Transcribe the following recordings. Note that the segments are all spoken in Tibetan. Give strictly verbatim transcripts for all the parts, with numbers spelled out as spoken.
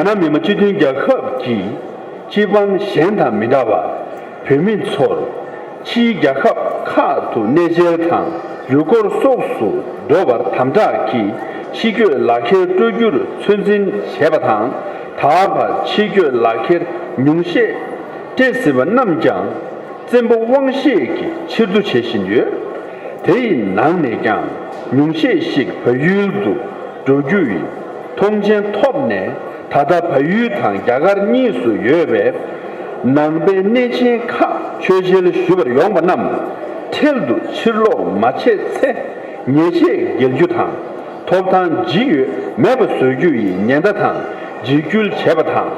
རྒྱ་ནག་མི་དམངས་སྤྱི་མཐུན་རྒྱལ་ཁབ་ཀྱིས་སྤྱི་འབངས་གཞན་དང་མི་འདྲ་བར་བོད་མི་ཚོར་ཕྱིའི་རྒྱལ་ཁབ་ཁག་ཏུ་གནས་མཇལ་དང་ཡུལ་སྐོར་སོགས་སུ་འགྲོ་བར་དམ་དྲག་གིས་ཕྱི་སྐྱོད་ལག་ཁྱེར་སྤྲོད་རྒྱུར་ཚོད་འཛིན་བྱས་པ་དང་། ད་བར་ཕྱི་སྐྱོད་ལག་ཁྱེར་ཉུང་ཤས་སྤྲད་ཟིན་པ་རྣམས་ཀྱང་བཙན་པོ་དབང་ཤེད་ཀྱིས་ཕྱིར་བསྡུ་བྱེད་བཞིན་ཡོད། དེ་ཡི་ནང་ནས་ཀྱང་ཉུང་ཤས་ཤིག་བལ་ཡུལ་དུ་འགྲོ་རྒྱུ་ཡི་མཐོང་མཆན་ཐོབ་ནས། ད་ལྟ་བལ་ཡུལ་དང་རྒྱ་གར་གཉིས་སུ་ཡོད་པའི་ནང་པའི་གནས་ཆེན་ཁག་ཆོས་མཇལ་ཞུ་བར་ཡོང་པ་རྣམས་འཕྲལ་དུ་ཕྱིར་ལོག་མ་བྱས་ཚེ། ཉེས་ཆད་འགེལ་རྒྱུ་དང་། ཐོབ་ཐང་ཇི་ཡོད་མེད་པ་བཟོ་རྒྱུ་ཡི་ཉེན་བརྡ་དང་འཇིགས་སྐུལ་བྱས་པ་དང་།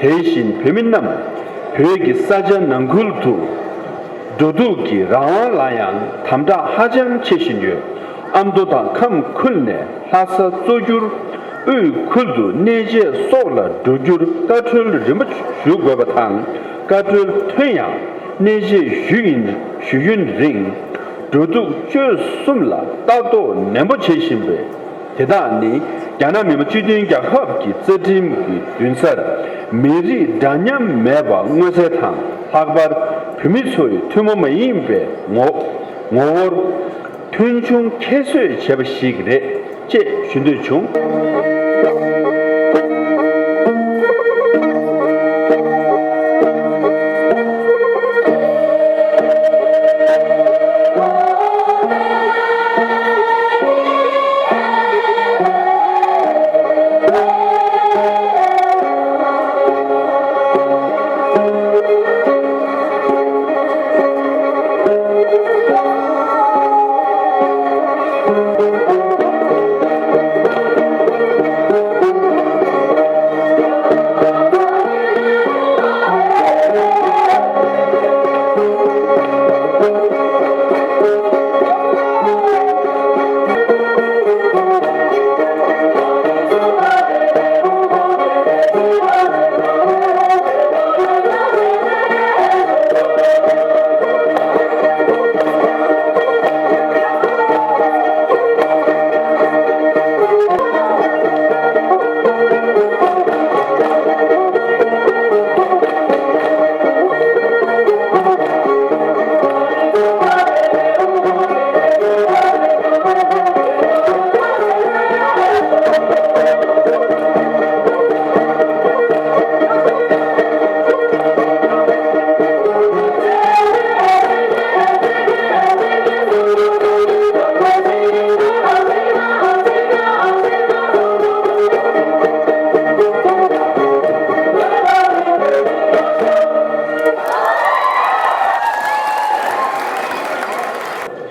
དེ་བཞིན་བོད་མི་རྣམས་བོད་ཀྱི་ས་ཆ་ནང་ཁུལ་དུ་འགྲོ་འདུག་གི་རང་དབང་ལ་ཡང་དམ་དྲག་ཧ་ཅང་ཆེ་བཞིན་ཡོད། ཨ་མདོ་དང་ཁམས་ཁུལ་ནས་ལྷ་ས་གཙོ་གྱུར་དབུས་ཁུལ་དུ་གནས་མཇལ་སོགས་ལ་འགྲོ་རྒྱུར་བཀའ་འཁྲོལ་རིམ་པ་ཞུ་དགོས་པ་དང་། བཀའ་འཁྲོལ་ཐོན་ཡང་གནས་མཇལ་ཞུ་ཡུན་ཞུ་ཡུན་རིང་འགྲོ་འདུག་སྤྱོད་གསུམ་ལ་ལྟ་རྟོག་ནན་པོ་བྱེད་བཞིན་པས། དེ་དག་ནི་རྒྱ་ནག་མི་དམངས་སྤྱི་མཐུན་རྒྱལ་ཁབ་ཀྱི་རྩ་ཁྲིམས་ཀྱི་འདུན་སར་མི་རིགས་འདྲ་མཉམ་མེད་པ་མངོན་གསལ་དང་། ལྷག་པར་བོད་མི་ཚོ་ཡི་ཐུན་མོང་མ་ཡིན་པའི་ངོ་ངོ་བོར་མཐོང་ཆུང་ཁྱད་གསོད་བྱས་པ་ཞིག་རེད་ཅེས་ཞུ་འདོད་བྱུང་།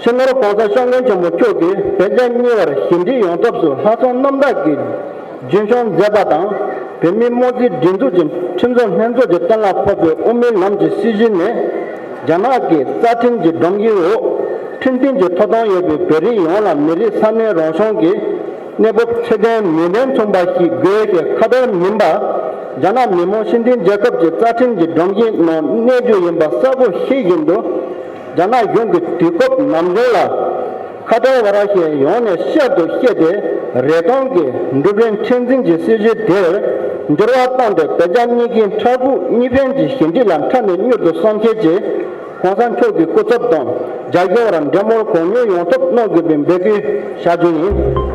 སྤྱི་ནོར་༸གོང་ས་༸སྐྱབས་མགོན་ཆེན་པོ་མཆོག་གིས་བོད་རྒྱ་གཉིས་བར་ཞི་འགྲིག་ཡོང་ཐབས་སུ་ལྷག་བསམ་རྣམ་དག་གིས་རྒྱུན་འཁྱོངས་མཛད་པ་དང་། བོད་མིའི་དམངས་གཙོའི་སྒྲིག་འཛུགས་ཀྱི་ཁྲིམས་བཟོ་ལྷན་ཚོགས་ཀྱི་གཏན་ལ་ཕབ་པའི་དབུ་མའི་ལམ་གྱི་སྲིད་བྱུས་ནི། རྒྱ་ནག་གི་རྩ་ཁྲིམས་ཀྱི་སྒྲོམ་གཞིའི་འོག་ཁྲིམས་མཐུན་གྱི་ཐོབ་ཐང་ཡོད་པའི་བོད་རིགས་ཡོངས་ལ་མི་རིགས་ས་གནས་རང་སྐྱོང་གི་གནས་བབ་ཚད་ལྡན་ནུས་ལྡན་མཚོན་པ་ཞིག་དགོས་ཞེས་ཁ་ཏོན་མིན་པར། རྒྱ་ནག་མི་དམངས་སྤྱི་མཐུན་རྒྱལ་ཁབ་ཀྱི་རྩ་ཁྲིམས་ཀྱི་སྒྲོམ་གཞིའི་ནང་གནས་རྒྱུ་ཡིན་པ་གསལ་པོ་ཤེས་བཞིན་དུ། རྒྱ་ནག་གཞུང་གིས་དུས་སྐབས་ནམ་རྒྱུན་ལ། ཁ་ཏར་བ་ར་ཤི་ཡ་ཡོང་ནས་ཤར་དུ་བཤད་དེ། རེ་སྟོང་གི་འགྲུབ་རིམ་ཁྲིམས་འཛིན་གྱི་སྲིད་བྱུས་དེར་འགྱུར་བ་བཏང་སྟེ། བོད་རྒྱ་གཉིས་ཀྱི་མཐར་ཕུགས་གཉིས་ཕན་གྱི་ཞི་འགྲིག་ལ་འཕྲལ་ནས་མྱུར་དུ་བསམ་འཆར་གྱིས་༸གོང་ས་མཆོག་གི་སྐུ་ཚབ་དང་རྒྱ་གཞུང་བར་འབྲེལ་མོལ་གང་མྱུར་ཡོང་ཐབས་གནང་དགོས་པའི་འབོད་སྐུལ་བྱ་རྒྱུ་ཡིན།